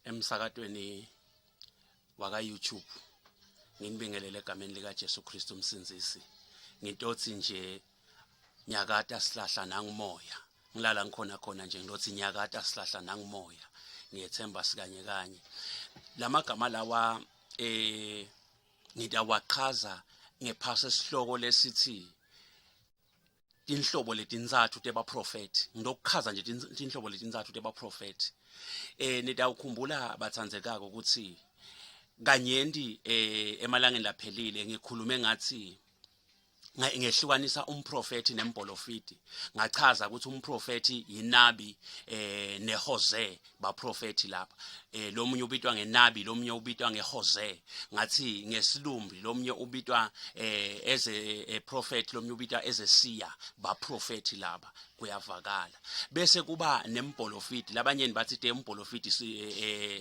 Emsakatweni waka YouTube nginibingelele egameni lika Jesu Kristu umsindzisi. Ngitothi nje nyakata sihlahla nangumoya. Ngilala ngikhona khona nje ngilothi nyakata sihlahla nangumoya. Ngiyethemba sikanye kanye. Lamagama lawa eh ngitawaqhaza ngephasi esihloko lesithi tinhlobo letintsatfu tebaprofethi. Ngilokuchaza nje tinhlobo letintsatfu tebaprofethi. Nitawukhumbula batsandzekako ukuthi kanyenti emalangeni laphelile ngikhulume ngathi ngehlukanisa umprofethi nembolofiti, ngachaza ukuthi umprofethi yinabi neHose baprofethi lapha. Lomunye ubitwa ngenabi, lomunye ubitwa ngeHose. Ngathi ngesilumbi lomunye ubitwa as a prophet, lomunye ubitwa as a seer, baprofethi laba kuyavakala. Bese kuba nembolofiti, labanyeni bathi te umbolofiti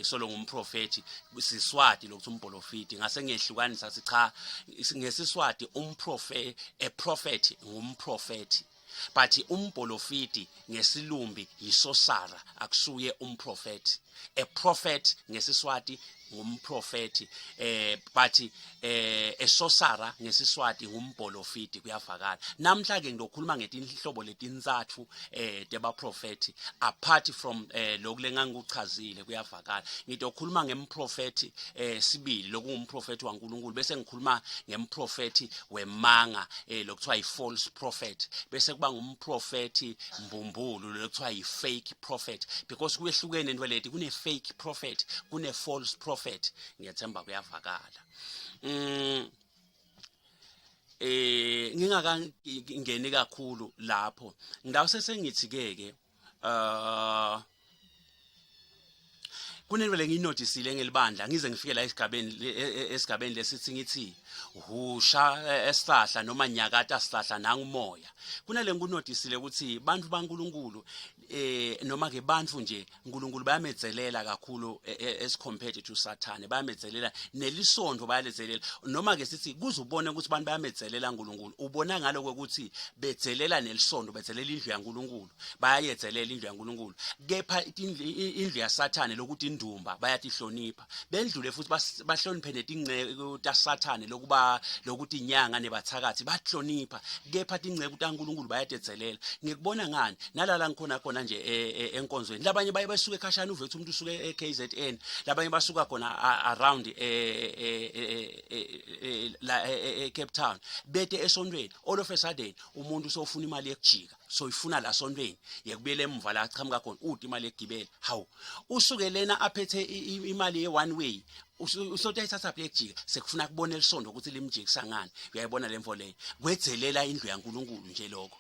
solo ngumprofethi, siswati lokuthi umbolofiti. Ngase ngehlukanisa sathi cha, ngesiswati umprofe a prophet ngumprofethi, but umbolofiti ngesilumbi yisosara, akusuye umprofethi. A prophet ngesiswati ngumprofethi, but esosara ngesiswati ngumbolofiti, kuyavakala. Namhla ke ngizokhuluma ngetinhlobo letintsatfu tebaprofethi apart from lokhu lengangikuchazile, kuyavakala. Ngizokhuluma ngemprofethi sibili lokungumprofethi waNkulunkulu, bese ngikhuluma ngemprofethi wemanga lokuthiwa yi-false prophet, bese kuba ngumprofethi mbumbulu lokuthiwa yi-fake prophet, because kuyehlukene into leti, kune fake prophet, kune false prophet. Ngiyethemba kuyavakala. Ngingakangeni kakhulu lapho, ngidawuse sengithi ke ke kunento lengiyinotisile ngelibandla ngize ngifike la esigabeni lesithi ngithi husha esihlahla noma nyakata sihlahla nangumoya. Kunale ngikunotisile ukuthi bantu baNkulunkulu noma ke bantu nje uNkulunkulu bayamedzelela kakhulu as compared to Sathane, bayamedzelela nelisonto bayaledzelela. Noma ke sithi kuze ubone ukuthi abantu bayamedzelela uNkulunkulu, ubona ngaloko ukuthi bedzelela nelisonto, bedzelela indlu yaNkulunkulu, bayayedzelela indlu yaNkulunkulu, kepha indlu yaSathane lokuthi indumba bayatihlonipha, bendlule futhi bahloniphe netingceku taSathane lokuba lokuthi inyanga nebathakathi bahlonipha, kepha tingceku taNkulunkulu bayatedzelela. Ngikubona ngani nalala ngikhona khona nje enkonzweni, labanye baye basuke ekhashana, uve ukuthi umuntu usuke e-KZN, labanye basuka khona around la e-Cape Town bete esontweni. All of a sudden umuntu usofuna imali yekujika, soyifuna la sontweni yekubuyela emuva la achamuka khona, uthi imali yekugibela. Hawu, usuke lena aphethe imali ye one way, usothi ayithatha phi yekujika? Sekufuna kubona elisondo ukuthi limjikisa ngani. Uyayibona lemfo leyo, kwedzelela indlu yaNkulunkulu nje lokho.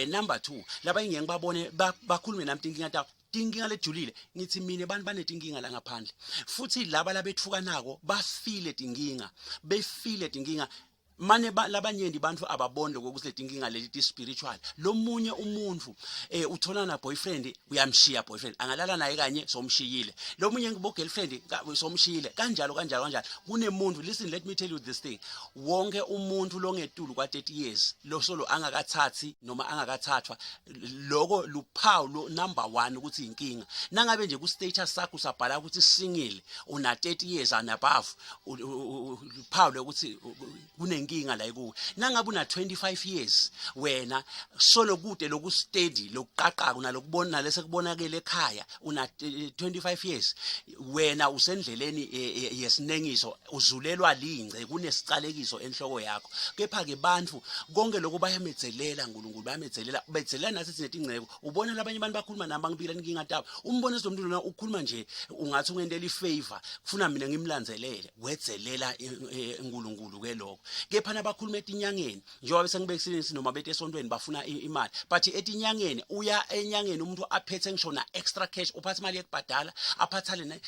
Number 2, laba ingeke ngibabone bakhulume nami tinkinga tabo, tinkinga lejulile. Ngithi mina abantu banetinkinga la ngaphandle, futhi laba labethukanako bafile tinkinga, befile tinkinga mane labanyenti bantu ababoni lokho ukuthi letinkinga leti ti spiritual. Lomunye umuntu uthola na boyfriend, uyamshiya boyfriend, angalala naye kanye somshiyile. Lomunye ngibo girlfriend somshiyile, kanjalo kanjalo kanjalo. Kunemuntu, listen, let me tell you this thing, wonke umuntu longetulu kwa 30 years lo solo angakathathi noma angakathathwa, loko luphawu lo number 1 ukuthi inkinga. Nangabe nje ku status sakho usabhala ukuthi single, una 30 years and above, luphawu lokuthi kunenkinga la ikuwe. Nangabe una 25 years wena solo kude loku steady lokuqaqaka nalokubona nalese kubonakele ekhaya, una 25 years wena usendleleni yesinengiso, uzulelwa lingce, kunesicalekiso enhloko yakho. Kepha ke bantu konke lokho bayamedzelela uNkulunkulu, bayamedzelela, bedzelela nathi sinetingceko. Ubona labanye abantu bakhuluma nami, bangibikela inkinga tabo, umbone lo muntu lona ukhuluma nje ungathi ungentela ifavor, kufuna mina ngimlandzelele, wedzelela uNkulunkulu ke lokho. Kepha nabakhuluma etinyangeni, njengoba bese ngibekisile noma bethe esontweni bafuna imali, but etinyangeni uya enyangeni umuntu aphethe ngisho na extra cash, uphatha imali yekubhadala, aphathale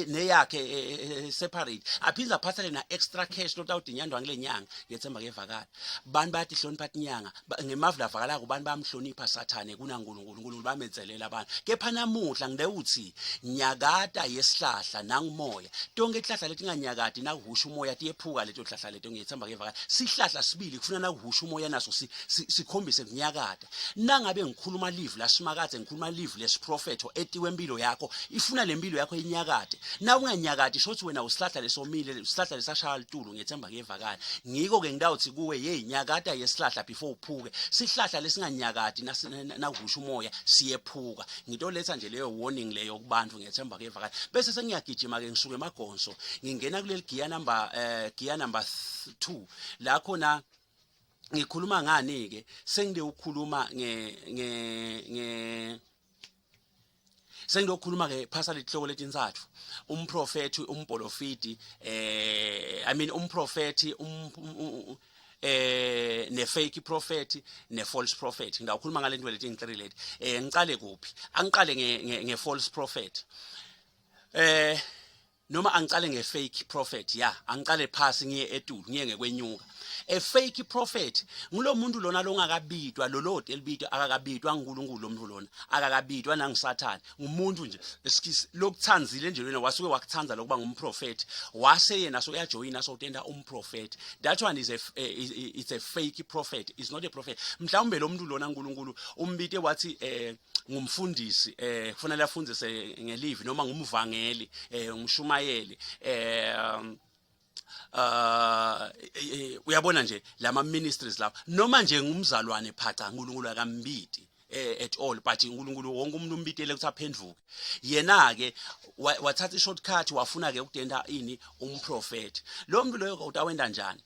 neyakhe separate, aphinde aphathale na extra cash lotawudinyandwa ngile nyanga. Ngiyethemba kuyevakala. Bantu bayatihlonipha tinyanga ngemavula avakalako, bantu bayamhlonipha Sathane kunaNkulunkulu, uNkulunkulu bamedzelela abantu. Kepha namuhla ngidewuthi nyakata yesihlahla nangumoya. Tonke tihlahla letinganyakati nakuhusha umoya tiyephuka leto tihlahla. leto. Ngiyethemba kevakala. Sihlahla sibili kufuna nakuhusha umoya naso sikhombise kunyakata. Nangabe ngikhuluma live lasimakadze, ngikhuluma live lesiprofetho etiwe impilo yakho, ifuna lempilo yakho inyakate. Na unganyakati, shothi wena usihlahla lesomile, usihlahla lesashaya litulu. Ngiyethemba kuyevakala. Ngiko ke ngitawuthi kuwe, hey, nyakata yesihlahla before uphuke. Sihlahla lesinganyakati nakuhusha umoya siyephuka. Ngitoletha nje leyo warning leyo kubantu. Ngiyethemba kuyevakala. Bese sengiyagijima ke, ngisuke emagonso, ngingena kuleli gear number 2 la khona. Ngikhuluma ngani ke? Sengide ukukhuluma nge nge nge sengilokhuluma ke phasa letihloko letintsatfu: umprofeti, umprofiti, I mean umprofeti, ne fake prophet, ne false prophet. Ngawukhuluma ngale nto leti ngi3 leti. Ngicale kuphi? Angiqale nge false prophet, noma angicale nge-fake prophet. Ya, angicale phasi ngiye etulu, ngiye ngekwenyuka. A fake prophet ngulo muntu lona longakabitwa, lolode elibitwa, akakabitwa nguNkulunkulu lo muntu lona, akakabitwa nanguSathane. Ngumuntu nje lokuthandzile nje lona, wasuke wakuthanda lokuba ngumprofeti, wase yena so uyajoyina, so utenda umprofeti. That one is a it's a fake prophet, is not a prophet. Mhlawumbe lo muntu lona uNkulunkulu umbite wathi ngumfundisi, kufanele afundise ngelivi, noma ngumvangeli, ngumshumayeli, uyabona nje lama ministries lapha, noma nje ngumzalwane phaca, uNkulunkulu akambiti at all. But uNkulunkulu wonke umuntu umbitele ukuthi aphenduke. Yena ke wathatha i-shortcut, wafuna ke ukudenda ini? Umprofeti. Lo muntu loyo utawenda njani?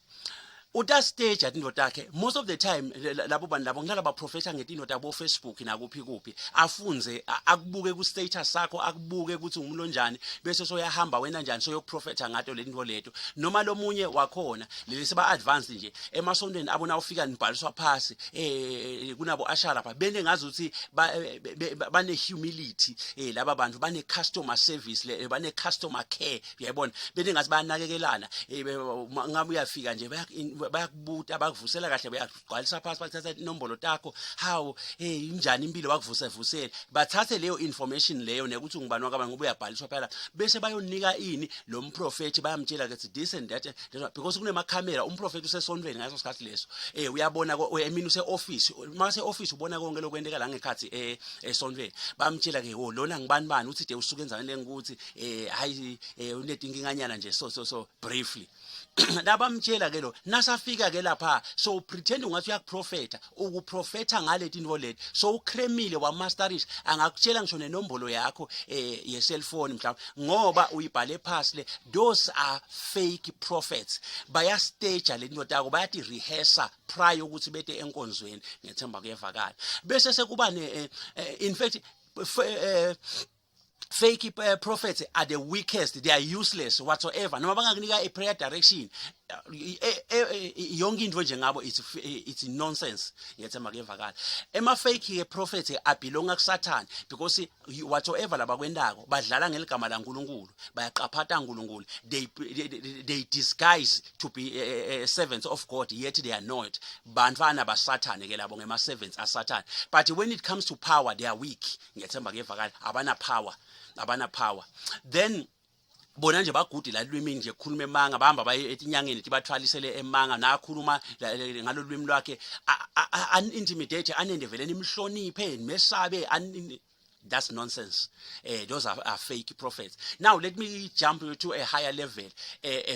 Utastage tinto takhe. Most of the time labo bantu labo ngilala baprofetha ngetinto tabo Facebook nakuphi kuphi. Afunze, akubuke ku status sakho, akubuke ukuthi ungumuntu onjani, bese soyahamba wena njani, soyokuprofetha ngato lento leto. Noma lomunye wakhona leli seba advanced nje emasontweni abona ufika nibhaliswa phasi, kunabo usher lapha, bene ngazi ukuthi bane humility laba bantu, bane customer service le, bane customer care, uyayibona, bene ngathi bayanakekelana. Ngabe uyafika nje, bayakubuta, bakuvusela kahle, bayakugcwalisa phasi, bathatha inombolo takho, hawu, hey, injani impilo, bakuvuse vusele, bathathe leyo information leyo nekuthi ungubani wakabani, ngoba uyabhaliswa phela, bese bayonika ini? Lo mprofeti. Bayamtshela ukuthi this and that, because kunemakhamera. Umprofeti usesontweni ngaso sikhathi leso, uyabona, I mean use office, mase office ubona konke lokwenteka la ngekhathi esontweni. Bamtshela ke, oh, lona ngibani bani, uthi de usuke enzaweni lengukuthi, hayi, unetinkinkanyana nje, so so so briefly labamtshela ke lo. Nasafika ke lapha, so pretend ungathi uyakuprofetha, ukuprofetha ngale tinto leti, so ukremile, wamasterisha, angakutshela ngisho nenombolo yakho ye cellphone mhlawumbe, ngoba uyibhale phasi le. Those are fake prophets. Bayastage le nto takho, bayati rehearsa prior ukuthi bete enkonzweni. Ngethemba kuyevakala. Bese sekuba ne in fact fake prophets are the weakest. They are useless whatsoever. Noma bangakunika a prayer direction, yonke into nje ngabo it's nonsense. Ngiyethemba kuyevakala. Ema fake prophets abelonga kuSathane, because whatsoever labakwendako, badlala ngeligama laNkuluNkulu, bayaqaphata uNkulunkulu. They disguise to be servants of God, yet they are not. Bantwana baSathane ke labo, ngema servants aSathane. But when it comes to power, they are weak. Ngiyethemba kuyevakala. Abana power, abana power. Then bona nje bagudi la lwimini nje, kukhuluma emanga, bahamba baye etinyangeni, tibathwalisele emanga. Nakhuluma ngalo lwimi lwakhe, an-intimidate, anende vele nimhloniphe, nimesabe. That's nonsense. Those are fake prophets. Now let me jump to a higher level, a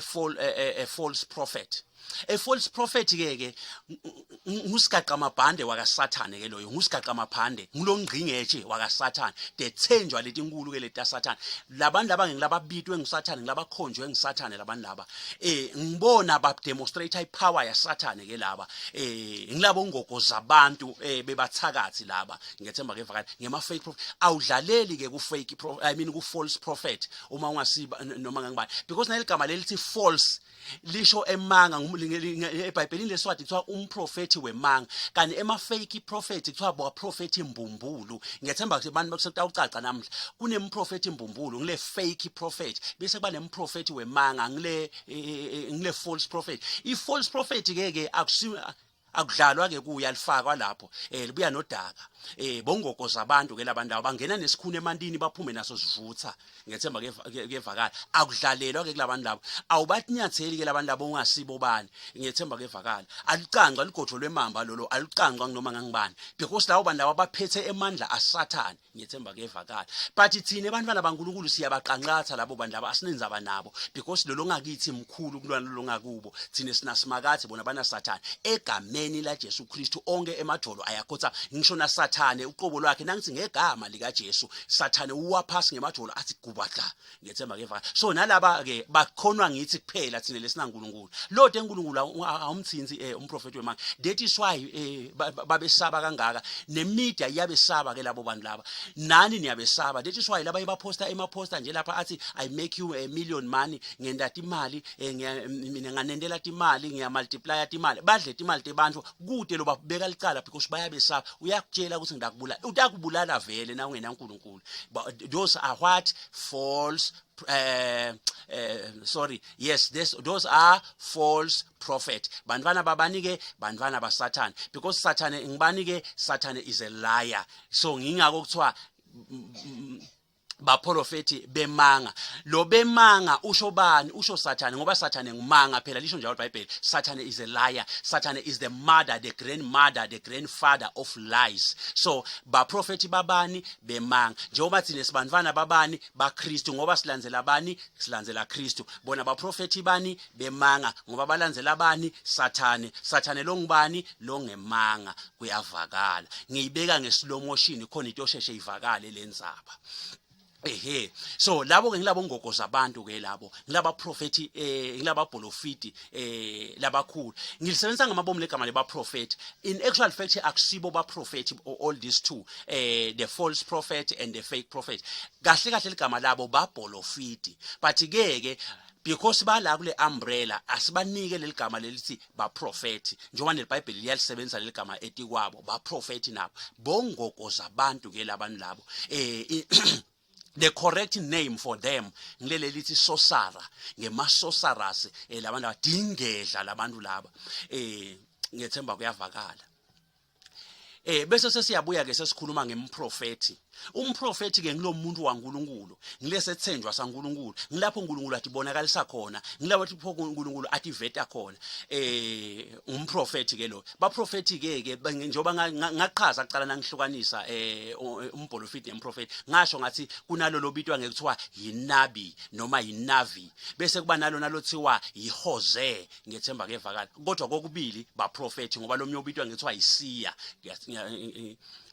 false prophet. A false prophet ke ke ngusigaqa mabhande wakaSathane ke loyo, ngusigaqa mabhande, ngulongqingetshe wakaSathane, dethenjwa letinkulu ke leta Sathane. Labantu laba ngilababitwe nguSathane, ngilabakhonjwe nguSathane labantu laba. Ngibona ba demonstrate ipower yaSathane ke laba. Ngilabo ngogo zabantu, bebathakathi laba. Ngiyethemba ke vakala ngema fake prophet. Awudlaleli ke ku fake, I mean ku false prophet, uma ungasiba noma ngangibani, because naligama lelithi false lisho emanga. EBhayibhelini leSwati kuthiwa umprofeti wemanga, kanti ema fake prophet kuthiwa baprofeti mbumbulu. Ngiyethemba ukuthi abantu bakusetawucaca namhla. Kunemprofeti mbumbulu, ngile fake prophet, bese kuba nemprofeti wemanga, ngile false prophet. I false prophet ke ke akusiyo. Akudlalwa ke kuya lifakwa lapho, libuya nodaka. Bongogo zabantu ke labantu laba, bangena nesikhuni emantini baphume naso sivutha. Ngethemba kuyevakala. Akudlalelwa ke kulabantu labo, awubatinyatheli ke labantu labo ungasibo bani. Ngethemba kuyevakala. Alucancwa ligodvo lwemamba lolo, alucancwa noma ngangibani, because labo bantu laba baphethe emandla asathane. Ngiyethemba kuyevakala. But thina abantwana baNkulunkulu siyabaqanqatha labo bantu laba, asinenzaba nabo, because lolo ngakithi mkhulu kulwana lo ngakubo. Thina sinasimakathe, bona banasathane. Egameni la Jesu Kristu onke emadolo ayakhotha, ngisho nasathane uqobo lwakhe. Nangithi ngegama lika Jesu, sathane uwa phasi ngemadolo athi gubadla. Ngiyethemba kuyevakala. So nalaba ke bakhonwa ngithi kuphela thina lesinaNkulunkulu. Lo de uNkulunkulu awumthinzi umprofeti wemanga. That is why babesaba kangaka, nemedia iyabesaba ke labo bantu laba, nani niyabesaba. That is why laba baposta emaposta nje lapha athi, "I make you a million money," ngenda imali, mina nganendela imali, ngiya multiply imali. Badle imali tebantu kude lo babeka licala because bayabesaba. Uyakutshela ukuthi ngidakubulala, utakubulala vele na ungena uNkulunkulu. But those are what? False, sorry, yes, those are false prophet. Bantwana babani ke? Bantwana basathane, because Sathane ngibani ke? Sathane is a liar. So ngingako kuthiwa baprofeti bemanga. Lo bemanga usho bani? Usho Sathane, ngoba Sathane ngumanga phela, lisho njalo iBhayibheli. Sathane is a liar. Sathane is the mother, the grandmother, the grandfather of lies. So baprofeti babani? Bemanga. Njengoba thina sibantwana babani? BaKristu, ngoba silandzela bani? Silandzela Kristu. Bona baprofeti bani? Bemanga, ngoba balandzela bani? Sathane. Sathane lo ngubani? Lo ngemanga. Kuyavakala. Ngiyibeka ngeslow motion khona into sheshe ivakale lenzaba. Ehe, so labo ke ngilabo ngogo zabantu ke labo, ngilaba prophet, ngilaba bolofiti labakhulu. Ngilisebenzisa ngamabomu legama leba prophet. In actual fact akusibo ba prophet all these two, the false prophet and the fake prophet. Kahle kahle ligama labo babolofiti, but ke ke because bala kule umbrella asibanike leli gama lelithi baprofeti, njengoba neBhayibheli liyalisebenzisa leli gama etikwabo. Baprofeti nabo bongogo zabantu ke labantu labo. The correct name for them ngilele lithi sorcerer, ngema sorcerers labantu abadingedla labantu laba. Ngiyethemba kuyavakala. Bese sesiyabuya ke sesikhuluma ngemprofeti. Umprofeti ke ngilomuntu waNkuluNkulu, ngilesethenjwa saNkuluNkulu, ngilapho uNkulunkulu atibonakalisa khona, ngilapho uNkulunkulu ativeta khona. Umprofeti ke lo. Baprofeti ke ke njengoba ngaqhaza kucala nangihlukanisa umprofeti nemprofeti, ngasho ngathi kunalo lobitwa ngekuthiwa yinabi noma yinavi, bese kuba nalo nalothiwa yihose. Ngiyethemba kuyevakala. Kodwa kokubili baprofeti, ngoba lo mnye obitwa ngethiwa yisiya.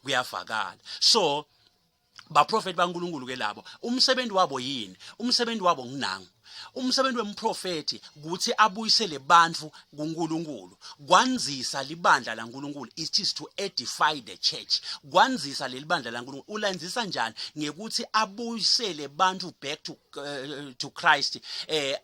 Kuyavakala. So baprofeti baNkulunkulu ke labo. Umsebenzi wabo yini? Umsebenzi wabo nginangu. Umsebenzi wemprofeti ukuthi abuyisele bantu kuNkulunkulu, kwanzisa libandla laNkulunkulu. It is to edify the church, kwanzisa leli bandla laNkulunkulu. Ulanzisa njani? Ngekuthi abuyisele bantu back to Christ,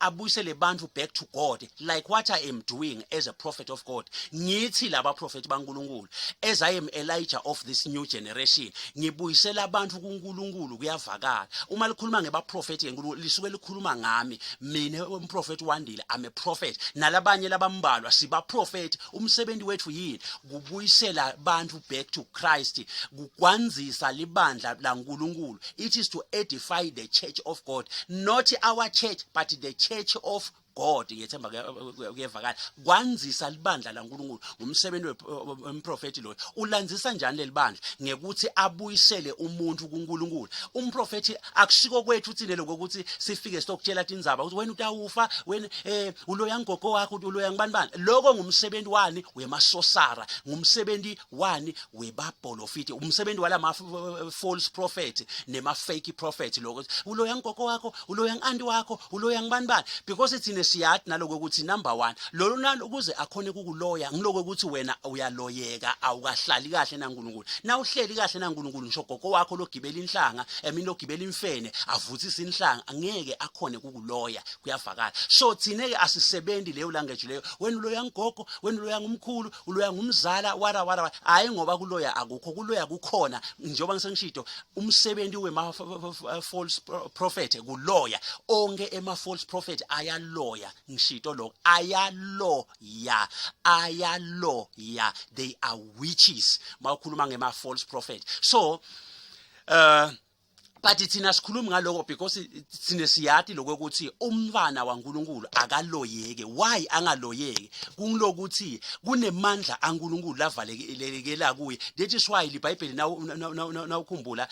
abuyisele bantu back to God, like what I am doing as a prophet of God. Ngithi laba prophet baNkulunkulu, as I am Elijah of this new generation, ngibuyisela abantu kuNkulunkulu. Kuyavakala. Uma likhuluma ngebaprofeti ngeNkulunkulu, lisuke likhuluma ngami mina umprofeti Wandile. I'm a prophet, nalabanye labambalwa siba prophet. Umsebenzi wethu yini? Kubuyisela bantu back to Christ, kukwanzisa libandla laNkulunkulu. It is to edify the church of God, not our church, but the church of God. Ngiyethemba kuyevakala. Kwanzisa libandla laNkulunkulu ngumsebenzi wemprofeti loyo. Ulandzisa njani leli bandla? Ngekuthi abuyisele umuntu kuNkulunkulu. Umprofeti akusiko kwethu thine lokho ukuthi sifike sitokutshela tindzaba ukuthi wena utawufa, wena uloya ngogo wakho, uloya ngibani bani. Lokho ngumsebenzi wani? Wemasosara. Ngumsebenzi wani? Webabholofiti. Umsebenzi wala false prophet nema fake prophet lokho, uloya ngogo wakho, uloya ngi-anti wakho, uloya ngibani bani, because thina siyathi naloko ukuthi number 1 lolo nalo ukuze akhone kukuloya ngiloko ukuthi wena uyaloyeka, awukahlali kahle naNkulunkulu. Na uhleli kahle naNkulunkulu, ngisho gogo wakho logibela inhlanga emini, logibela imfene avuthisa inhlanga, angeke akhone kukuloya. Kuyavakala. So thina ke asisebenzi leyo language leyo, wena uloya ngogogo, wena uloya ngumkhulu, uloya ngumzala, wara wara. Hayi, ngoba kuloya akukho, kuloya kukhona. Njengoba ngisengishito, umsebenzi wema false prophet kuloya. Onke ema false prophet ayaloya. Ayaloya, ngishito lokho, ayaloya, ayaloya. They are witches mawukhuluma ngema false prophet. So but thina sikhuluma ngaloko because thina siyati lokho ukuthi umntwana waNkuluNkulu akaloyeke. Why angaloyeki? Kungilokuthi kunemandla aNkuluNkulu lavalekela kuye. That is why iBhayibheli, nawukhumbula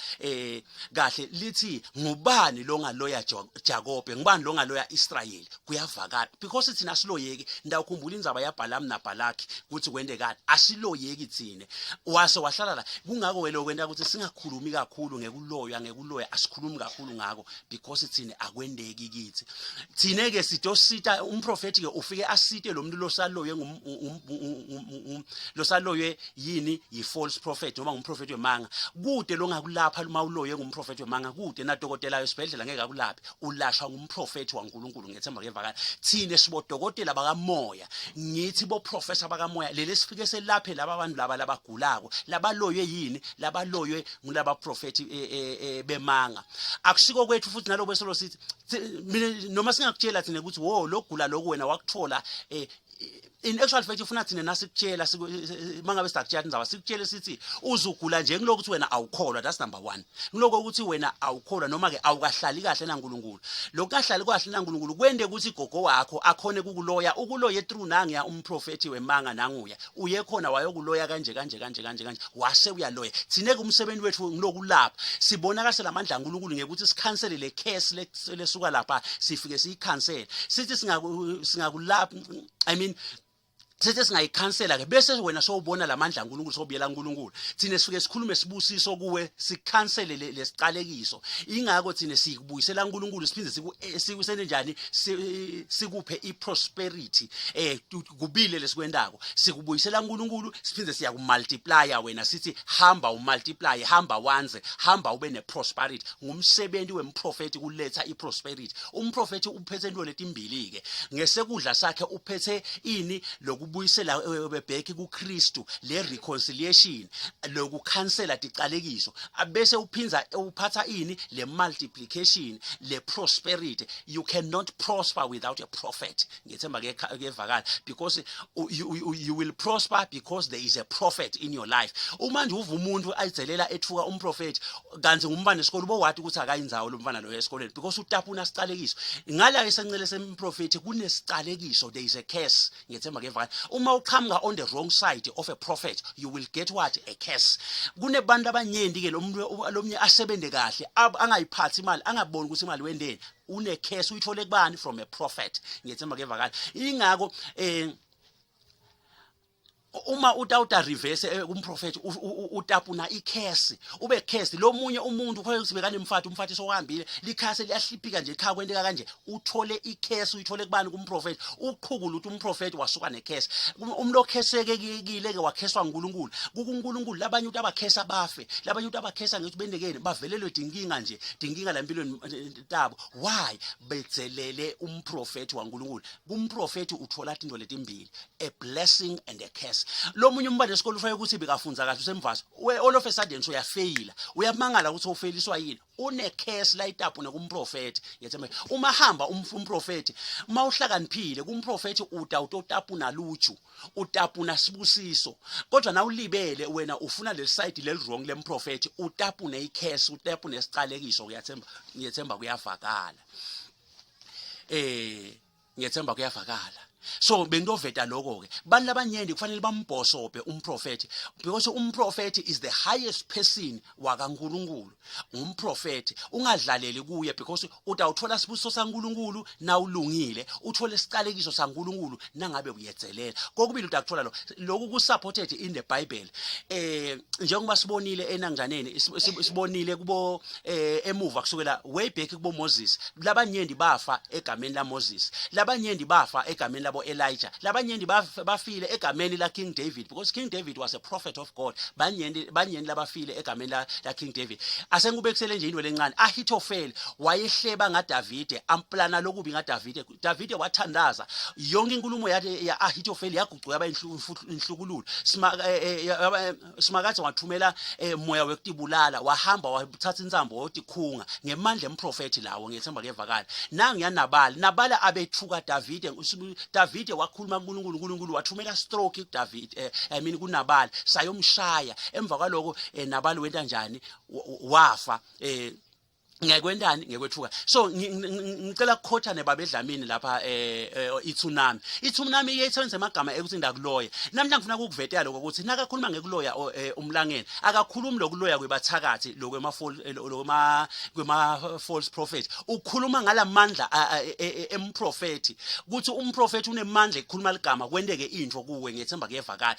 kahle, lithi ngubani longaloya Jakobe, ngubani longaloya Israel? Kuyavakala because thina asiloyeki. Ndawukhumbula indzaba yaBalaam naBalaki ukuthi kwendekani. Asiloyeki thina, wase wahlala la. Kungako wena kwenta ukuthi singakhulumi kakhulu ngekuloywa, ngekuloya asikhulumi kakhulu ngako because thina akwendeki kithi. Thine ke sitosita umprofeti ke, ufike asite lo muntu losaloywe, losaloywe yini, yi false prophet noma ngumprofeti wemanga. Kude longakulapha uma uloywe ngumprofeti wemanga, kude nadokotela esibhedlela ngeke akulaphe. Ulashwa ngumprofeti waNkulunkulu. Ngethemba kuyevakala. Thine sibodokotela bakamoya, ngithi boprofessor bakamoya, leli sifike selaphe laba bantu laba labagulako, labaloywe yini, labaloywe ngulaba profeti bemanga. Akusiko kwethu futhi nalobo solo sithi mina noma singakutshela thina ukuthi wo lokugula lokhu wena wakuthola. In actual fact, ufuna thina nasikutshela, mangabe sidakutshela indzaba, sikutshele sithi uzugula nje ngiloko ukuthi wena awukholwa. That's number 1, ngiloko ukuthi wena awukholwa noma ke awukahlali kahle naNkulunkulu. Lokungahlali kahle naNkulunkulu kwende ukuthi gogo wakho akhone kukuloya, ukuloye through nangiya umprofeti wemanga, nanguya uye khona wayokuloya kanje kanje kanje kanje kanje, wase uyaloya. Thine ke umsebenzi wethu ngilokulapha, sibona kahle lamandla kaNkulunkulu ngekuthi sikhansele le case lesuka lapha, sifike siyikhansele, sithi singakulapha, I mean, sithi singayikhansela ke, bese wena sowubona lamandla kaNkulunkulu, sowubuyela kuNkulunkulu. Thina sifike sikhulume sibusiso kuwe, sikhansele lesiqalekiso. Ingakho thina sikubuyisela kuNkulunkulu, siphinde sikusene njani, sikuphe iprosperity. Kubile lesikwendako, sikubuyisela kuNkulunkulu, siphinde siyakumultiplya wena, sithi hamba umultiply, hamba wanze, hamba ube neprosperity. Ngumsebenzi wemprofeti kuletha iprosperity. Umprofeti uphethe into letimbili ke ngesekudla sakhe. Uphethe ini? Lokubuyisela bebheki kuKristu, le reconciliation, lokukhansela ticalekiso, abese uphinza uphatha ini? Le multiplication, le prosperity. You cannot prosper without a prophet. Ngethemba ke kuyevakala because you will prosper because there is a prophet in your life. Uma nje uva umuntu ayidzelela, ethuka umprofeti, kanti ngumfana esikole, ubowati ukuthi akayindzawo lo mfana lo esikoleni because utapuna sicalekiso. Ngala esencele semprofeti kunesicalekiso, there is a curse. Ngethemba kuyevakala. Uma uqhamuka on the wrong side of a prophet, you will get what? A curse. Kunebantu abanyenti ke, lo muntu lomnye asebente kahle, angayiphathi imali, angaboni ukuthi imali wendeni, une curse. Uyithole kubani? From a prophet. Ngethemba kuyevakala. Ingakho uma utawuta reverse kumprofeti, utapuna icurse, ube curse. Lo munye umuntu kufanele ukuthi bekanemfati, umfati sohambile, likhasi liyahliphika nje ekhaya, kwenteka kanje, uthole icurse. Uyithole kubani? Kumprofeti. Uqhukula ukuthi umprofeti wasuka necurse. Umuntu okheseke kile ke wakheswa nguNkulunkulu, kukuNkulunkulu. Labanye uthi abakhesa bafe, labanye uthi abakhesa ngithi bendekeni bavelelwe dinkinga nje, dinkinga la empilweni tabo. Why? Bedzelele umprofeti waNkulunkulu. Kumprofeti uthola into letimbili, a blessing and a curse. Lo munye umntwana esikole ufake ukuthi bekafunza kahle, usemvaso, all of a sudden uyafeyila, uyamangala ukuthi ufeyiliswa yini. Une curse la itapu nekumprofeti. Ngethemba uma hamba umprofeti, uma uhlakaniphile kumprofeti, uda utotapuna luju, utapuna sibusiso, kodwa na ulibele wena ufuna leli side leli wrong lemprofeti, utapune icurse, utapune isicalekiso. Ngiyathemba, ngiyethemba kuyavakala. Ngiyethemba kuyavakala. So bentoveta lokho ke, bantu labanyenti kufanele bambhosope umprofeti because umprofeti is the highest person wakaNkuluNkulu. Ngumprofeti, ungadlaleli kuye because utawuthola sibusiso saNkuluNkulu nawulungile, uthole isicalekiso saNkuluNkulu nangabe uyedzelela. Kokubili utakuthola. Lo lokhu ku supported in the Bible, njengoba sibonile enanganeni, sibonile kubo emuva kusukela way back kubo Moses. Labanyenti bafa egameni la Moses, labanyenti bafa egameni. labo Elijah labanyenti bafile egameni la King David, because King David was a prophet of God. Banyenti banyenti labafile egameni la, la King David. Asengubekisele nje into lencane. Ahithofeli wayehleba ngaDavide, amplana lokubi ngaDavide. Davide wathandaza, yonke inkulumo yakhe ya Ahithofeli yagucuka yaba inhlukululo. Eh, eh, eh, Simakadze wathumela moya wekutibulala, wahamba wathatha insambo wotikhunga ngemandla emprofethi lawo. Ngiyethemba kuyevakala. Nangu yaNabali, Nabala abethuka Davide. Davide wakhuluma kuNkulunkulu, uNkulunkulu wathumela stroke kuDavid, I mean kuNabali, sayomshaya. Emva kwaloko Nabali wenta njani? Wafa. Ngekwentani? Ngekwethuka. So ngicela kukhotha nebaba eDlamini lapha, itsunami itsunami iyethenze amagama ekuthi ndakuloya. Namhlanje ngifuna ukukuvetela lokho ukuthi nakakhuluma ngekuloya umlangeni, akakhulumi lokuloya kwebathakathi, lokwema lokwema kwema false prophet. Ukhuluma ngalamandla emprofethi, ukuthi umprofethi unemandla ekukhuluma ligama kwenteke into kuwe. Ngiyethemba kuyevakala.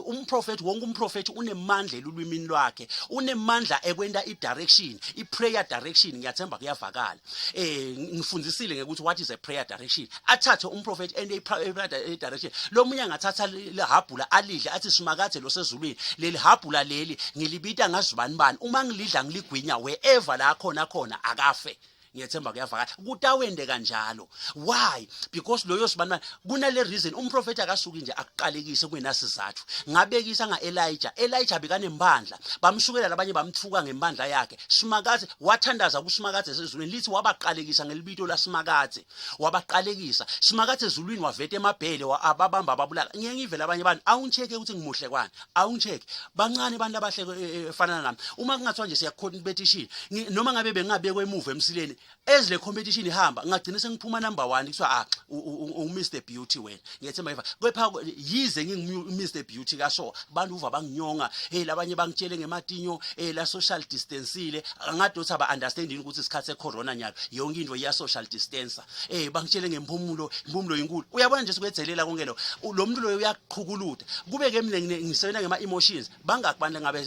Umprofethi, wonke umprofethi unemandla elulwimini lwakhe, unemandla ekwenta i-direction, i-prayer direction. Ngiyathemba kuyavakala. Ngifundisile ngekuthi what is a prayer direction. Athathe umprofethi ente i-prayer direction. Lo munye angathatha lihabhula alidle, athi, "Simakadze losezulwini, leli habhula leli ngilibita ngazibani bani, uma ngilidla ngiligwinya, wherever la khona khona akafe." Ngiyethemba kuyavakala. Kutawende kanjalo. Why? Because loyo sibani kunale reason. Umprofeti akasuki nje akuqalekise kungenasizathu. Ngabekisa nga-Elijah. Elijah bekanembandla, bamsukela labanye, bamthuka ngembandla yakhe. Simakadze wathandaza kuSimakadze esezulwini, lithi wabaqalekisa ngelibito laSimakadze. Wabaqalekisa, Simakadze ezulwini waveta emabhele, ababamba, ababulala. Ngiye ngive labanye abantu, awungicheck ukuthi ngimuhle kwani, awungicheck. Bancane abantu abahle efanana nami. Uma kungathiwa nje siya competition, noma ngabe bengingabekwa emuva emsileni ezile competition ihamba, ngagcina sengiphuma number 1, kuthiwa, "Ah, u Mr Beauty wena." Ngiyethemba iva. Kepha yize ngingu Mr Beauty kaso, abantu uva banginyonga. Hey, labanye bangitshele ngematinyo la social distancile, ngathi uthi aba understanding ukuthi isikhathi secorona nyalo yonke into iya social distance. Bangitshele ngemphumulo, impumulo inkulu. Uyabona nje sikwedzelela konke lo lo muntu loyo uyaqhukuluda. Kube ke mina ngisebenza ngema emotions, bangaki bantu ngabe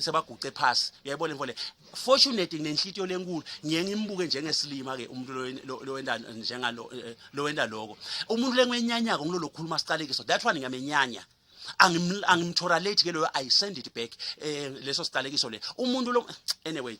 sebaguce phasi? Uyayibona imfo le. Fortunate nginenhlitiyo lenkulu, ngiye ngimbuke njengesilima ke umuntu lo wenta njengalo lowenta lokho. Umuntu lengwenyanyako ngilo lokhuluma sicalekiso. That one ngiyamenyanya, angimtolerate ke loyo. I send it back leso sicalekiso le umuntu lo. Anyway,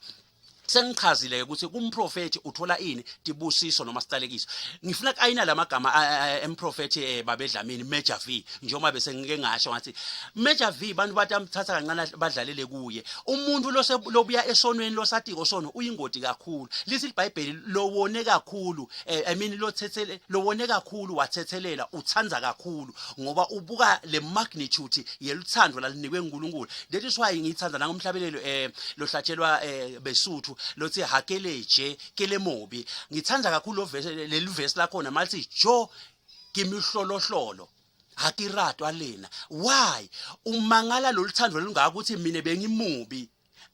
sengichazile ukuthi kumprofeti uthola ini, tibusiso noma sicalekiso. Ngifuna kayina lamagama emprofeti babedlamini Major V, njengoba bese ngike ngasho ngathi Major V bantu batamthatha kancane badlalele kuye. Umuntu lobuya esonweni, losatiko sono, uyingoti kakhulu. Lithi iBhayibheli lowone kakhulu, I mean lothethele, lowone kakhulu wathethelela uthanza kakhulu, ngoba ubuka le magnitude yeluthando lalinikwe uNkulunkulu. That is why ngithanda nangomhlabelelo lohlatshelwa besuthu lothi hakeleje kelemobi. Ngithanda kakhulu lo verse, leli verse lakhona malithi, "Jo kimihlolohlolo hakiratwa lena." Why umangala loluthando lolungaka ukuthi mina bengimubi,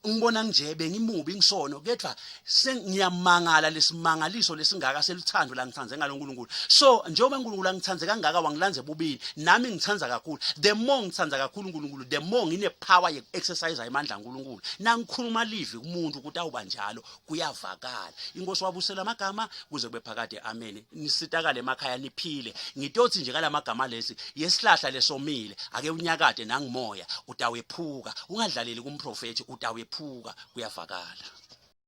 ngibona nje bengimubi, ngisono, kepha sengiyamangala lesimangaliso lesingaka seluthando la ngithandze ngalo uNkulunkulu. So njengoba uNkulunkulu angithandze kangaka, wangilandze bubili, nami ngithanda kakhulu. The more ngithanda kakhulu uNkulunkulu, the more ngine power yeku exercise amandla kaNkulunkulu. Nangikhuluma live kumuntu kutawuba njalo, kuyavakala. Inkosi wabusela amagama kuze kube phakade, amen. Nisitakale emakhaya, niphile. Ngitothi nje kalamagama lesi yesihlahla lesomile, ake unyakade nangimoya, utawephuka. Ungadlaleli kumprofeti, utawephuka. Kuyavakala.